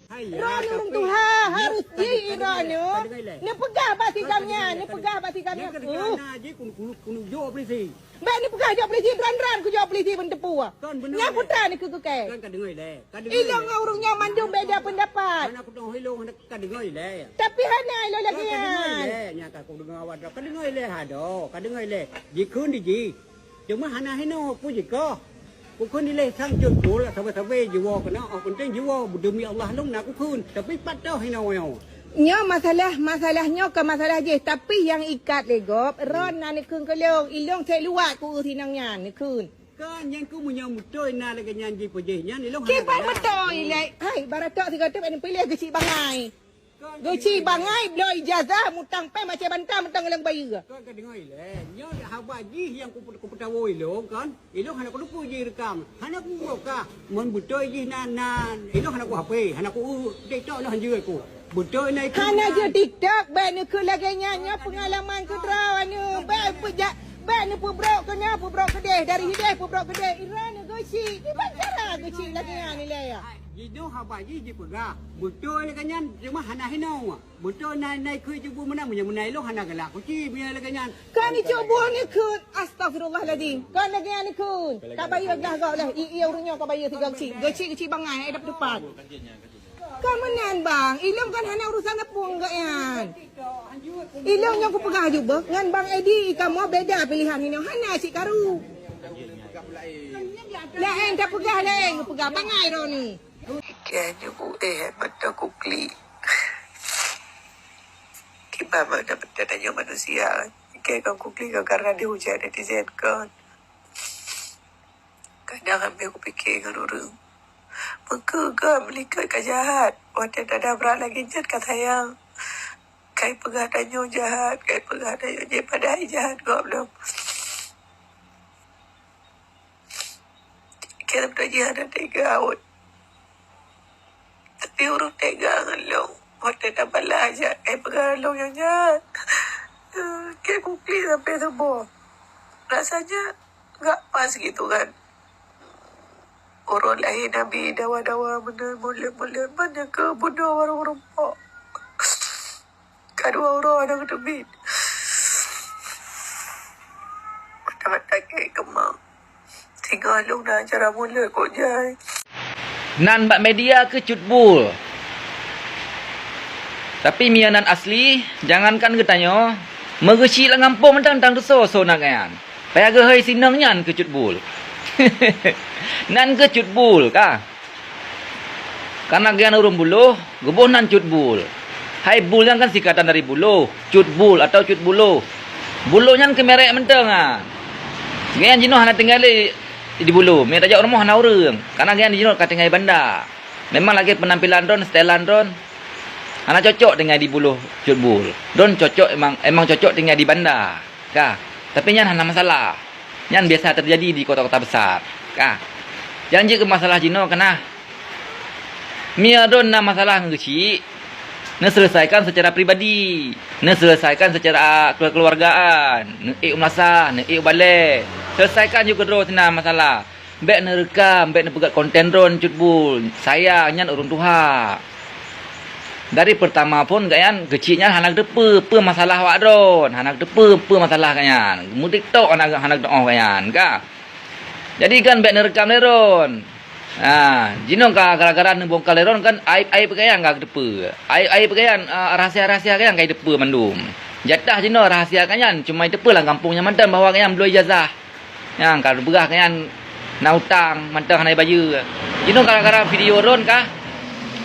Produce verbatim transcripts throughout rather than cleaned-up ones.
Hai, ya, droeneuh ureueng tuha, harus jih droeneuh. Neupeugah bak si gam nyan, neupeugah bak si gam nyan. Nyan ka deungon na jih keuneuk, keuneuk, keuneuk jok polisi. Bèk neupeugah jok polisi, droen-droen kujok polisi ban teupeu. Kan beuna. Nyan putra neukheun keu kèe. Kan ka deungoe lé. Ka deungoe lé. Ilôn ngon ureueng nyan mandum beda pendapat. Hana kudeungoe ilôn, hana ka deungoe lé. Tapi hana ilôn lagèe nyan. Kan ka deungoe lé. Nyan ka kudeungoe awak droe. Ka deungoe lé, adoe. Ka deungoe lé. Jikheun di jih. Teuma hana hinoe peue jikoh. Kukheun ilèe sang cut pula sabe-sabe jiwoe keunoe, oh, peunteng jiwoe demi Allah lôn na kukheun, tapi pat toh hinoe nyoe. Nyoe masalah, masalah nyoe ka masalah jih, tapi nyang ikat lé gob, ron na neukheun keu lôn, ilôn cèk luwat ku eu sinong nyan neukheun. Kan nyan keuh meunyoe beutôi na lagèe nyan jipeujih nyan, ilôn hana galak. Kiban beutôi lé. Hai, baratok sigoe teuk bèk neupiléh geuchik bangai. Geuchik bangai bloe ijazah, mutang pèng macam banta, mutang lam bayeue. Kon ka deungoe lé, nyoe haba jih nyang kupeutawoe ilôn kon. Ilôn hana kuteupeu jih rekam. Hana kuboh kah. Mon beutôi jih na, na, ilôn hana ku H P, hana ku TikTok lôn hanjeuet ku. Beutôi na ikheun. Hana jeuet TikTok, bèk neukheun lagèe nyan, nyoe peungalaman keu droeneuh. Bèk peujak, bèk neupeubrok keunoe, peubrok keudeh, dari hideh peubrok keudeh. Droeneuh geuchik, kiban cara geuchik lagèe nyan ilèe. Jinoe haba jih jipeugah, beutôi lagèe nyan, cuma hana hinoe. Beutôi na, na ikheun jih bu meunan, meunyoe meunan ilôn hana galak kuci, meunyoe lagèe nyan. Kan icut buet neukheun, astagfirullahalazim. Kon lagèe nyan neukheun. Ka bayeue glah gob lé, i, i ureueng nyoe ka bayeue sigoe geuchik. Geuchik, geuchik bangai, ai dap depan. Kon meunan, Bang. Ilôn kan hana urusan apui ngon gobnyan. Ilôn nyang kupeugah jubah ngon Bang Edi, kamoe beda pilihan inoe. Hana cit karu. Laén tapeugah laén, kupeugah bangai droeneuh. Iké nyoe ku éh mata ku klik. Kiban mata tanyoe manusia. Iké kon ku klik kon karena dihujat netizen kon. Kadang ambe kupike ngon ureueng. Meukeugah meulikat ka jahat. Watèe tada brat lagèe nyan ka sayang. Kai peugah tanyoe jahat, kai peugah tanyoe jih padahai jahat gob lom. Kira jih hana tega awai. Tapi ureueng tega ngon lôn. Watèe tabalah jak kai peugah lôn nyang nyan. Kira kuklik sampai suboh. Rasanya enggak pas gitu kan. Uroe lahé Nabi dawa-dawa meunan, mulet-mulet meunan keu bunoe warong rumpok. Ka dua uroe hana geuteubiet. Mata-mata kèe keumang. Singoh lôn na acara mulet kok jai. Nan bak media keuh cut bul. Tapi meunyoe nan asli, jangankan geutanyoe, meugeuchik lam gampông mantong tang teuso-so na geuyan. Payah geuhôi sinong nyan keu cut bul. Nan keu cut bul ka. Kana geuyan ureueng buloh, geuboh nan cut bul. Hai bul nyan kan singkatan dari buloh, cut bul atau cut buloh. Buloh nyan keu merek mantong nyan. Geuyan jinoe hana tinggai lé di buloh, meunyoe tajak u rumoh hana ureueng. Kana geuyan jinoe ka tinggai banda. Memang lagèe penampilan droen, setelan droen hana cocok tinggai di buloh cut bul. Droen cocok emang, emang cocok tinggai di banda. Ka. Tapi nyan hana masalah. Nyan biasa terjadi di kota-kota besar. Ka. Nyang jeuet keu masalah jinoe keunah. Meunyoe droen na masalah ngon geuchik, neuselesaikan secara pribadi, neuselesaikan secara keluargaan, neuék u meulasah, neuék u balè. Selesaikan ju keudroe sinan masalah. Bèk neureukam, bèk neupeugèt konten droen cut bul. Sayang nyan ureueng tuha. Dari peurtama phon gobnyan geuchik nyan hana geuteupeue peue masalah awak droen, hana geuteupeue peue masalah gobnyan. Meutiktok hana, hana geuteu'oh gobnyan, ka. Jadi kan bèk neureukam lé droen. Ha, jinoe ka gara-gara neubongkar lé droen kan aéb-aéb gobnyan ka geuteupeue. Aéb-aéb gobnyan, a, rahsia-rahsia gobnyan ka geuteupeue mandum. Jatah jinoe rahsia gobnyan cuma geuteupeue lam gampông nyan mantong bahwa gobnyan bloe ijazah. Nyang ka geupeugah nyan na utang mantong hana jibayeue. Jinoe gara-gara video droen kah,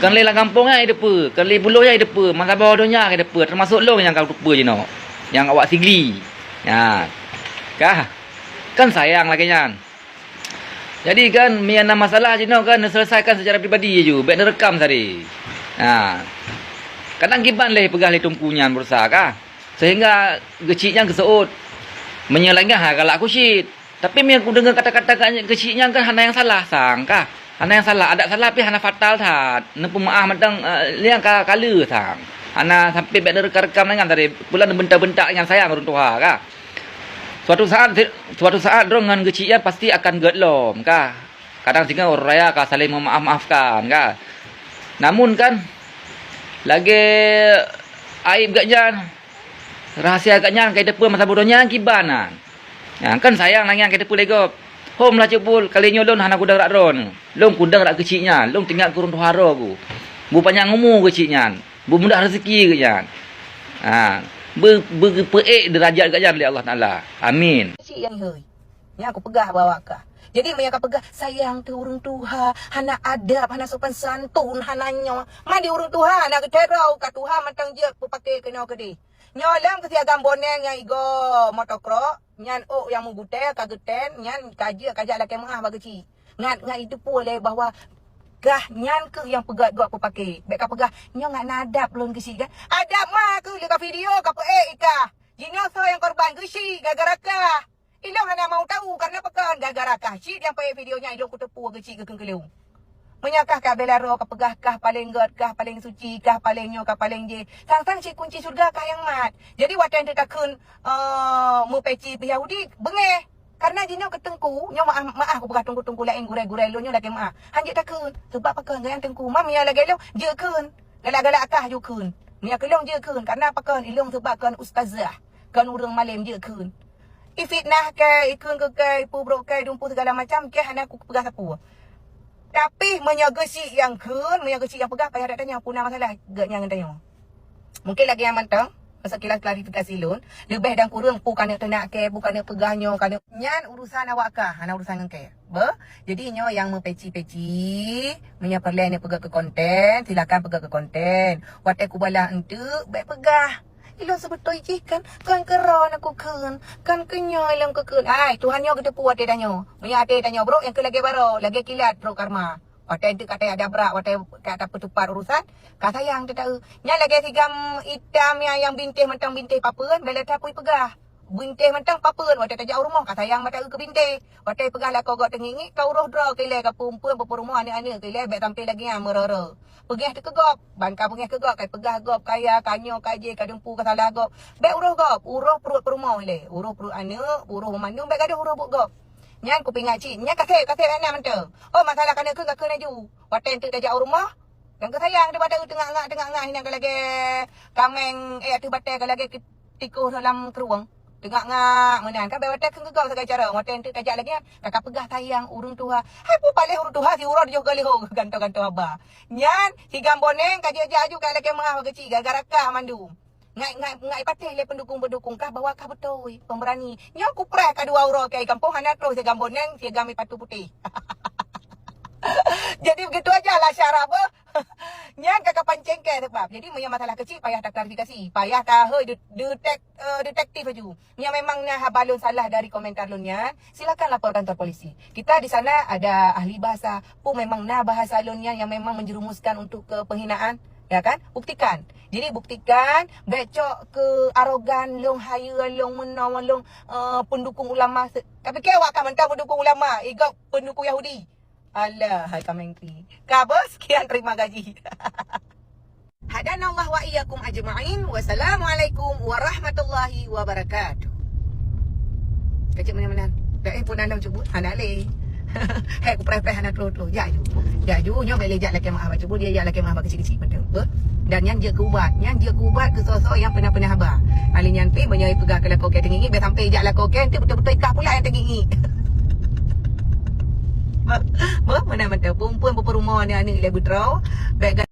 kon lé lam gampông nyan jiteupeue, kon lé buloh nyan jiteupeue, meusaboh donya ka jiteupeue, teumasok lôn nyang ka teupeue jinoe, nyang awak Sigli. Nyan. Kah, kan sayang lagèe nyan. Jadi kan, meunyo na masalah jinoe kan, neuselesaikan secara pribadi ju, bèk neureukam sabe. Ha. Kadang kiban lé peugah lé teungku nyan beureusaha kah. Sehingga geuchik nyan geuseuôt. Meunyoe lagèe nyan hana galak ku cit. Tapi meunyoe kudeungoe kata-kata geuchik nyan kan hana nyang salah sang kah. Hana nyang salah, adak salah pih hana fatal that. Neupeumeu'ah mantong, eh, nyang ka kaleue sang. Hana sampoe bèk neureukam-reukam lagèe nyan tadi. Pula neubeuntak-beuntak nyang sayang ureueng tuha kah. Suatu saat, suatu saat droe ngon geuchik nyan pasti akan gèt lom kah. Kadang singoh uroe raya ka saléng meumaaf-maafkan kah. Namun kan, lagèe aib geuh nyan, rahsia geuh nyan ka jiteupeue masa bodoh nyan kiban nyan. Nyan kan sayang lagèe nyan ka jiteupeue lé gob. Hom lah Cek Pul, kali nyoe lôn hana kudang rak droeneuh. Lôn kudang rak keuchik nyan, lôn teuingat keu ureueng tuha droe ku. Beupanyang umu keuchik nyan, beumudah raseuki geuh nyan. Ha, beu-, beu-, beupeuék deurajat geuh nyan lé Allah Taala. Amin. Keuchik nyang hôi. Nyan kupeugah bak kah. Jadi, meunyo kapeugah, "Sayang keu ureueng tuha, hana adab, hana sopan santun, hana nyoe." Man di ureueng tuha, hana geuteurau, ka tuha mantong jeuet peupake keunoe keudeh. Nyoe lom keusiagam boneng nyang igoe motocross, nyan ôk nyang meugutèe, ka geutén, nyan ka jeuet, ka jak lakèe meu'ah bak keuchik. Ngat, ngat jiteupeue lé bahwa kah nyan keuh nyang peugöt gob peupake. Bèk kapeugah, "Nyoe ngat na adab lôn keuchik kan." Adab ma keuh lé ka video, kapeuék i kah. Jinoe soe nyang korban keuchik gara-gara kah. Ilôn hana mau tahu, karena pakon gara-gara kah cit nyang peuék video nyan ilôn kuteupeue keuchik geukheun keu lôn. Meunyo kah ka bela droe kapeugah kah paleng gèt, kah paleng suci, kah paleng nyoe, kah paleng jéh. Sang-sang cit kunci syeuruga kah nyang mat. Jadi watèe takheun, eh, meupeci pih Yahudi, beungéh. Karena jinoe keu teungku, nyoe meu'ah, meu'ah kupeugah teungku-teungku laén gurèe-gurèe lôn nyoe lagèe meu'ah. Han jeuet takheun, seubab pakon gobnyan teungku. Mam meunyo lagèe lôn, jeuet kheun. Galak-galak kah jeuet kheun. Meunyo keu lôn jeuet kheun, karena pakon ilôn seubab kon ustazah, kon ureueng malém jeuet kheun. Ifitnah kèe, ikheun keu kèe, ipubrok kèe, dumpeue segala macam, kèe hana kupeugah sapeue. Tapi meunyoe geuchik nyang kheun, meunyoe geuchik nyang peugah, payah that tanyoe peue na masalah geuh nyan ngon tanyoe. Mungkin lagèe nyan mantong, masa kilas klarifikasi lôn, leubeh dan kureueng peue keuneuk teunak kèe, peue keuneuk peugah nyoe, keuneuk nyan urusan awak kah, hana urusan ngon kèe. Beuh? Jadi nyoe nyang meupeci-peci, meunyoe peureulèe neupeugah keu konten, silakan peugah keu konten. Watèe kubalah eunteuk, bèk peugah. Ilôn seubeutôi jih kan, kon keudroe na kukheun, kon keu nyoe ilôn kukheun. Ai, Tuhan nyoe geuteupeue até tanyoe. Meunyoe até tanyoe brok, nyang keu lagèe baroe, lagèe kilat brok karma. Watèe eunteuk ka tajak dabrak, watèe ka tapeuteupat urusan, ka sayang teuh taeu. Nyan lagèe sigam itam nyang, nyang bintéh mantong bintéh papeuen, bèk lé tapui peugah. Bintéh mantong papeuen, watèe tajak u rumoh, ka sayang mata eu keu bintéh. Watèe peugah lakoe gob teungiek-ngiek, ka uroh droe keu ilèe, ka peuempuan, peupeurumoh aneuk-aneuk keu ilèe, bèk sampai lagèe nyan meureu-reu. Peugah teuh keu gob, ban ka peugah keu gob, ka peugah gob kaya, ka nyoe, ka jéh, ka dumpeue, ka salah gob. Bèk uroh gob, uroh pruet peurumoh ilèe, uroh pruet aneuk, uroh mandum, bèk gadôh uroh buet gob. Nyan kupeuingat cit, nyan kaseb, kaseb aneuk mantong. Oh, masalah keuneuk kheun, ka kheun laju. Watèe eunteuk tajak u rumoh, dan ka sayang teuh bak taeu teungak ngak, teungak ngak, hinan ka lagèe kaméng, eh, ateueh batèe ka lagèe ke-, tikoh dalam keurueng. Teungak ngak meunan. Kan bèk watèe kheun keu gob sagai cara. Watèe eunteuk tajak lagèe nyan, ka kapeugah sayang ureueng tuha. Hai peue paléh ureueng tuha siuroe tujoh kali ho gantoe-gantoe haba. Nyan, sigam boneng ka jijak aju ka lakèe meu'ah bak keuchik gara-gara kah mandum. Ngai, ngai, ngai patéh lé pendukung-pendukung kah bahwa kah beutôi, pemberani. Nyoe kupreh ka dua uroe kèe gampông hana troh sigam boneng, sigam mie patu putéh. Jadi begitu aja lah syarat beuh. Nyan ka kapancéng kèe sebab. Jadi meunyoe masalah keuchik payah taklarifikasi, payah tahôi de-, detek-, eh, detektif laju. Meunyoe memang na haba lôn salah dari komentar lôn nyan, silakan lapor kantor polisi. Kita di sana ada ahli bahasa. Pun memang na bahasa lôn nyan yang memang menjerumuskan untuk ke penghinaan, ya kan? Buktikan. Jadi buktikan, bèk cok keu arogan, lôn hayeue, lôn meunoe, lôn, eh, pendukung ulama. Se-, kapike awak ka mantong pendukung ulama, i gob pendukung Yahudi. Alah, hai ka mengki. Ka beuh, sekian, terima gaji. Hadanallah wa iyyakum ajma'in. Wassalamualaikum warahmatullahi wabarakatuh. Kacik mana-mana. Dah eh pun anda cuba. Hana lé. Hai ku preh-preh hana troh-troh. Jak ju. Jak ju, nyoe bèk lé jak lakèe meu'ah bak cuba, dia jak lakèe meu'ah bak keuchik-keuchik mantong. Beuh. Dan nyan jeuet keu ubat. Nyan jeuet keu ubat keu soe-soe nyang peunah-peunah haba. Ali nyan pih meunyoe peugah keu lakoe kèe teungiek-ngiek, bèk sampai jak lakoe kèe, nanti beutôi-beutôi kah pula nyang teungiek-ngiek. Beuh, beuh, meunan mantong. Peuempuan beupeurumoh aneuk-aneuk ilèe beudroe. Bèk